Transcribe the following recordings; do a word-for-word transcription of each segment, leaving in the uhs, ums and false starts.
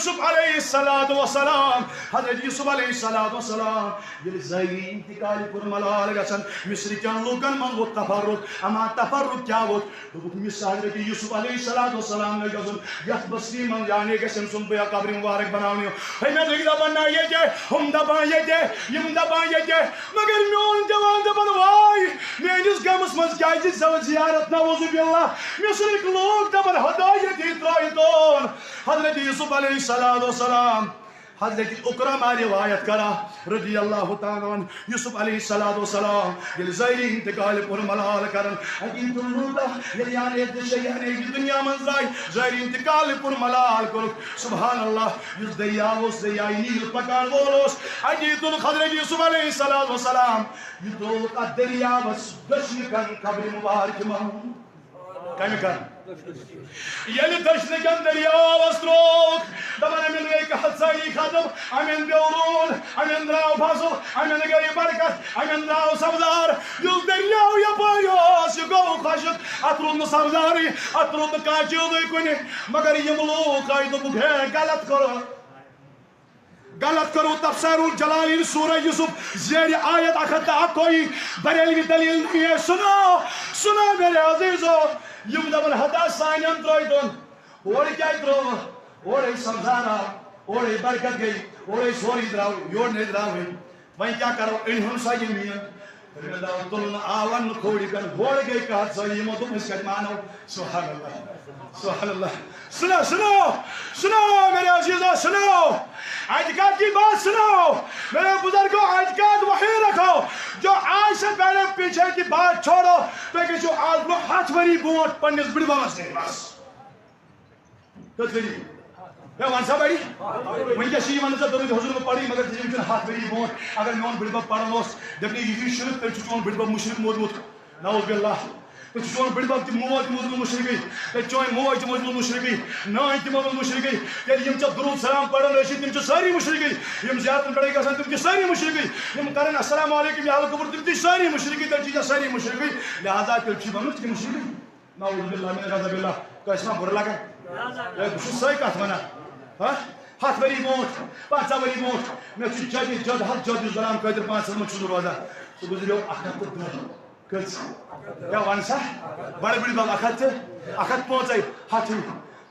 یوسف علیہ الصلوۃ والسلام، حضرت یوسف علیہ الصلوۃ والسلام، ییٚلہِ ظٲہری انتقال کوٚر ملال گژھن، مصر کٮ۪ن لوٗکن منٛز ووٚتھ تفرق۔ اما تفرق کیٛاہ ووٚتھ؟ دوٚپُکھ، مِس حضرت یوسف علیہ الصلوۃ والسلام گژھِ گژھُن یتھ بستی منٛز، یعنی گژھِ أمۍ سُنٛد بیا قبر مبارک بناونہِ۔ ہے، مےٚ دوٚپُکھ دپان نہ ییٚتہِ، ہُم دپان ییٚتہِ، یِم دپان ییٚتہِ، مگر میون جوان دپان واے، میٲنِس گامس منٛز کیازِ زو زیارت، نعوذ باللہ۔ مصرٕکۍ لوٗکھ دپان ہدایت یہِ ترٲیتون۔ حضرت یوسف علیہ الصلوۃ والسلام، حضرت اکرمہ روایت کران رضی اللہ تعالیٰ عنہ، یوسف علیہ الصلوۃ والسلام ییٚلہِ ظٲہری انتقال کوٚر ملال کرن، اَتی تُل لوٗٹا، ییٚلہِ یعنی تہِ چھِ یعنی یہِ دُنیا منٛز درٛاے، ظٲہری انتقال کوٚر ملال کوٚرُکھ۔ سبحان اللہ، یُس دٔریاو اوس، دٔریاے نیٖل پکان وول اوس، اَتی تُل حضرت یوسف علیہ الصلوۃ والسلام، یہِ ترٛووُکھ اَتھ دٔریاوَس دٔچھنہِ کَن قبرِ مبارکہِ منٛز۔ کمہِ کَن؟ ییٚلہِ دٔچھنہِ کٮ۪ن دٔریاوَس ترٛووُکھ، دَپان، أمِن گٔے قحط سٲری ختم، أمِن پیوٚو روٗد، أمِن درٛاو فصل، أمِن گٔے برکت، أمِن درٛاو سبزار۔ یُس دٔریاو یَپٲرۍ اوس، یہِ گوٚو خۄشٕک، اَتھ روٗد نہٕ سبزارٕے، اَتھ روٗد نہٕ کانٛہہ چیٖزٕے کُنہِ۔ مگر یِم لوٗکھ آیہِ، دوٚپُکھ، ہے، غلط کوٚرُکھ۔ غلط کرو۔ تفسیر الجلالین سورہ یوسف زیر آیت اکھ ہتھ تہٕ اکوئی، بریلوی دلیل نہیں ہے۔ سنو، سنو میرے عزیزو، یم دپن ہتا سانین ترٲوتن، اورٕ کیٛازِ ترٲوٕ؟ اورے سبزار آو، اورے برکت گٔے، اورے سورُے درٛاو، یورٕ نَے درٛاوٕے۔ وۄنۍ کیٛاہ کرو؟ أنۍ ہُن سا یہِ میٖن۔ رِنٛداو تُلنہٕ آو، اَننہٕ کھوڑِ پٮ۪ٹھ، ہورٕ گٔے کَتھ سۄ، یِمو دوٚپ، أسۍ کَتہِ مانو؟ سبحان اللہ، سبحان اللہ۔ سنو، سنو، سنو، میرے عزیزو، سنو۔ اعتقاد کی بات سنو۔ میرے بزرگوں، اعتقاد وہی رکھو۔ جو آج سے پہلے پیچھے کی بات چھوڑو، تُہۍ گٔژھِو آز برونٛہہ ہَتھ ؤری برونٛٹھ پننِس بٕڈببس نِش بس۔ کٔژ ؤری؟ ہے، وَن سا بڑی۔ وٕنکیٚس چھِ یِمن نہٕ ژےٚ دوٚرمُت حضوٗرن پَرٕنۍ، مگر ژےٚ چھُنہٕ ہَتھ ؤری برونٛٹھ۔ اگر میون بٕڈبب پَران اوس، دَپہِ ہے، یہِ ہیوٗ شُر، تیٚلہِ چھُ چون بٕڈبب مُشرِک موٗدمُت۔ نعوذ باللہ۔ تیٚلہِ چھُ چون بٕڈبب تہِ موج تہِ موٗدمُت مُشرِکٕے۔ تیٚلہِ چٲنۍ موج تہِ موٗدمُت مُشرِکٕے۔ نانۍ تہِ موٗدمُت مُشرِکٕے۔ تیٚلہِ یِم ژےٚ درود سلام پَران ٲسِتھ، تِم چھِ سٲری مُشرِکٕے۔ یِم زیارتَن پٮ۪ٹھ ٲسۍ گژھان، تِم چھِ سٲری مُشرِکٕے۔ یِم کَران السلام علیکم یا اہل قبر، تِم تہِ چھِ سٲری مُشرِکٕے۔ تیٚلہِ چھِ ژےٚ سٲری مُشرِکٕے۔ لہذا تیٚلہِ چھِ بَنُن تہِ مُشرِکٕے۔ نعوذ باللہ من غضب اللہ۔ کٲنٛسہِ ما بُرٕ لگان؟ ہے، بہٕ چھُس سۄے کتھ ونان۔ ہا؟ ہتھ ؤری برونٛٹھ، پنٛژاہ ؤری برونٛٹھ، مےٚ چھُ جدِ، جد حق جد یُس غلام قٲدر پانٛژن منٛز چھُس بہٕ روزان۔ سُہ گُزریو اکھ ہتھ تہٕ دہ۔ کٔژ؟ ہے، ون سا، بڑٕ بٕڈبب اکھ ہتھ تہٕ، اکھ ہتھ پانٛژے، ہتھٕے،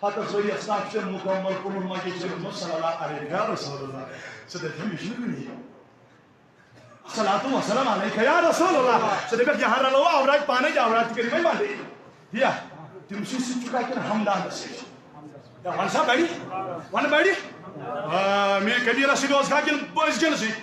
ہتس ؤریس تام چھُ مُکمل کوٚرمُت مجید شریف منٛز صلی اللہ علیہ یا رسول اللہ۔ ژٕ دٔپۍ مےٚ چھُنہٕ کُنی۔ الصلاۃ والسلام علیک یا رسول اللہ۔ ژٕ دَپَکھ، یہِ ہن رَلو اورات پانَے، اورات تہِ کٔرِو وۄنۍ بنٛدٕے۔ یا تٔمۍ سٕے سۭتۍ چھُکھا کِنہٕ ہمدانَس سۭتۍ؟ یا وَن سا بَڑِ، وَن بَڑِ۔ آ، میٖر کبیٖرَس سۭتۍ اوسکھا کِنہٕ أزکٮ۪ن سۭتۍ؟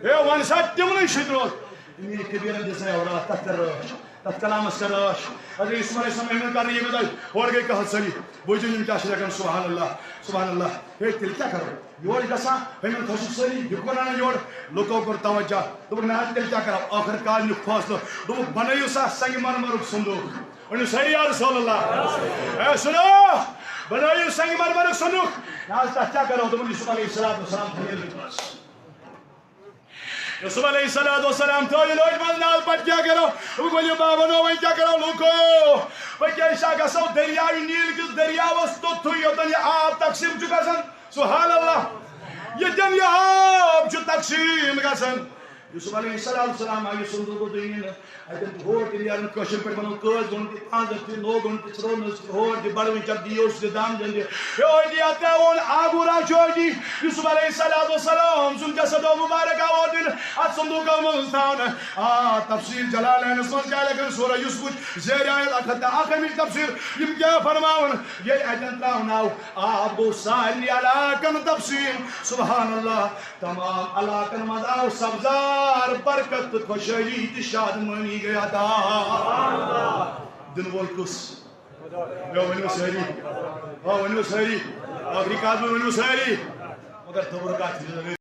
ہے، وَن سا تِمنٕے سۭتۍ روز۔ میٖر کبیٖرَن دِژ نَے اورات، تَتھ کَر رٲچھ، تَتھ کلامَس کَر رٲچھ۔ حضرت یوسف علیہ السلام، یِمَن کَرنہٕ ییٚمہِ دۄہ ہورٕ گٔے قحط سٲری۔ بوٗزِو یِم کیٛاہ چھِ لیکھان، سبحان اللہ، سبحان اللہ۔ ہے، تیٚلہِ کیٛاہ کَرو؟ یورٕ گژھان، ہُمٮ۪ن کھوٚت سُہ سٲری، یہِ کوٚر اَنان یورٕ، لُکو کوٚر توجہ۔ دوٚپُکھ، نہ حظ، تیٚلہِ کیٛاہ کَرو؟ ٲخٕر کار نیُک فٲصلہٕ۔ دوٚپُکھ، بَنٲیِو سا سنٛگہِ مرمرُک صندوٗق۔ ؤنِو سٲری، یا رسول اللہ۔ اے، سُنو، بَنٲیِو سنٛگہِ مرمرُک صندوٗق۔ نہ حظ، تَتھ کیٛاہ کَرو؟ دوٚپُن، یوسف علیہ الصلوۃ والسلام تھٲیِو لٔٹۍ منٛز۔ یوسف علیہ الصلوۃ والسلام تھٲیِو لٔٹۍ منٛز، نہ حظ، پَتہٕ کیٛاہ کَرو؟ دوٚپُکھ، ؤلِو بابا، نو، وۄنۍ کیٛاہ کَرو؟ لوٗکو، وۄنۍ کیٛاہ چھا گژھو؟ دٔریاوِ نیٖل کِس دٔریاوَس توٚتھُے یوٚتَن یہِ آب تقسیٖم چھُ گژھان۔ سبحان اللہ۔ ییٚتٮ۪ن یہِ آب چھُ تقسیٖم گژھان۔ یوسف علیہ السلام، سلام آیہِ صندوٗقو دٔنِنہٕ۔ اَتٮ۪ن چھُ ہور تہِ نیران، کٲشِر پٲٹھۍ وَنو، کٲج گوٚنٛڈ تہِ، پانٛزر تہِ، نو گوٚنٛڈ تہِ، ژھرٛونُس تہِ، ہور تہِ، بَڑٕ وٕنۍ چھَکھ دِیو سُہ تہِ دام دِنٛدِ۔ ہے، أتی اَتھ ترٛاوُن آگوٗرا چھُ أتی۔ یوسف علیہ الصلوۃ والسلام سُنٛد جسد و مبارک آو دِنہٕ اَتھ صندوٗقو منٛز تھاونہٕ۔ آ، تفسیر جلالینَس منٛز کیٛاہ لیکھان؟ سورہ یوسفٕچ زیر آیت اَکھ ہَتھ تہٕ اَکھ اَمِچ تفسیر۔ یِم کیٛاہ فرماوَن؟ ییٚلہِ اَتٮ۪ن ترٛاونہٕ آو، آب گوٚو سارنٕے علاقن تقسیٖم۔ سبحان اللہ۔ تمام علاقن منٛز آو سبزار، برکت تہٕ خوشحٲلی تہٕ شادمٲنی گٔے عطا۔ دِنہٕ وول کُس؟ مےٚ ؤنِو سٲری۔ آ، ؤنِو سٲری۔ ٲخری کتھ ؤنِو سٲری۔ مگر دُبرٕ کتھ چھِ